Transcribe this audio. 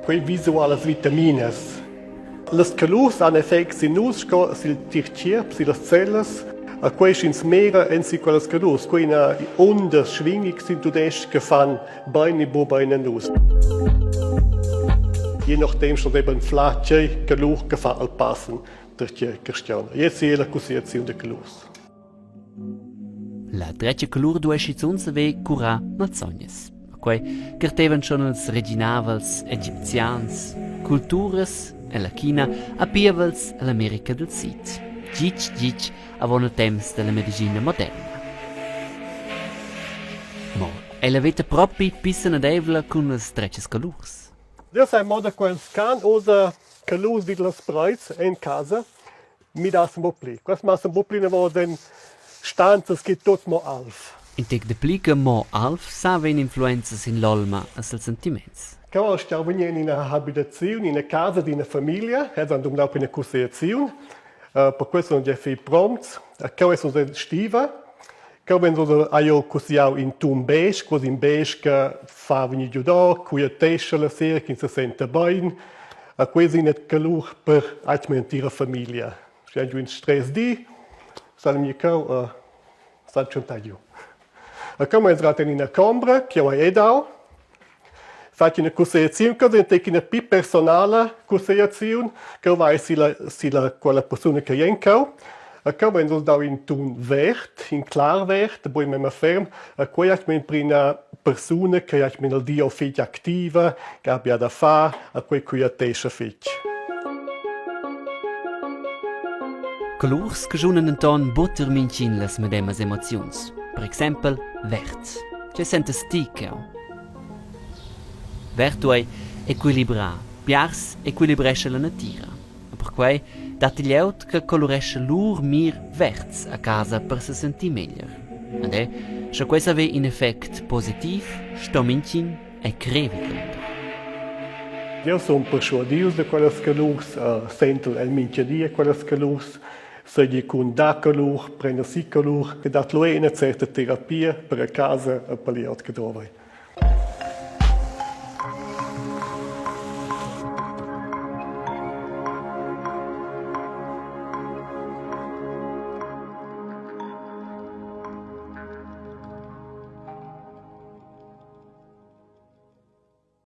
Quei visualas vitaminas. Las colurs han effect sin nus sco sil tgierp, sillas cellas. A quei sch'ins mira ensi quellas colurs, quei ina onda schwingig sin tudestg che fan bein ni buc bein a nus. Je nachdem schon eben fla tgei colur che fa al passen der tgei cristiana. Jetzt è la cussegliaziun de colurs. La dretga colur duei schizun saver curar malsognas. Quei cartevan schon els reginavels egipzians, culturas ella China a pievels ell'America del Sid. Gitg gitg avon il temps della medischina moderna. Mo ella veta propi pissenadeivla cun las dretgas colurs. Io sai moda quels can osa colurs vid las preits en casa midassen buc pli. Quest massen buc pli navos en stanzas che tot mo alv. In tec dapli che mo alv sa vegn influenza sin l'olma e sils sentiments. Cheu stau vegnir en ina habitaziun, ina casa d'ina famiglia, els han dumandau per ina cussegliaziun. Per questo sono già fei prompts. Cheu è unser stiva. Cheu vegn hai jeu cussegliau in tun beige, quasi in beige che fa vegnir giu quietescha la sera, ch'ins se senta bein. A quei es ina calur per atgna entira famiglia. Sche hai giu in stress di, sal miu cheu e sal tschentar giu. A cheu m'ei entrat en ina combra ch'jeu hai era dau. Fatg ina cussegliaziun che diventa ina pli personala cussegliaziun ch'jeu vai silla, silla quella persuna che ei en cheu. A cheu vein nus dau in tun verd, in clar verd, buc memia ferm. A quei ha ina persuna che ha il di fetg activa, che ha bia da far, a quei quietescha fetg. Colurs caschunan denton buca mintgin las medemas emoziuns. Per exempel verd. Tgei sentas ti cheu? Verd duei equilibrar. Biars equilibrescha la natira. E perquei dat glieud che colurescha lur mir verds a casa per sesentir meglier. Ed è, sche quei sa haver in effect positiv, sto mintgin e crer vidlunder. Io sun perschuadius da quellas colurs, sentel el mincha di quellas colurs, seigi cun da colur, prender si colur, che dat lu ina certa terapia per a casa e per glieud che dovra.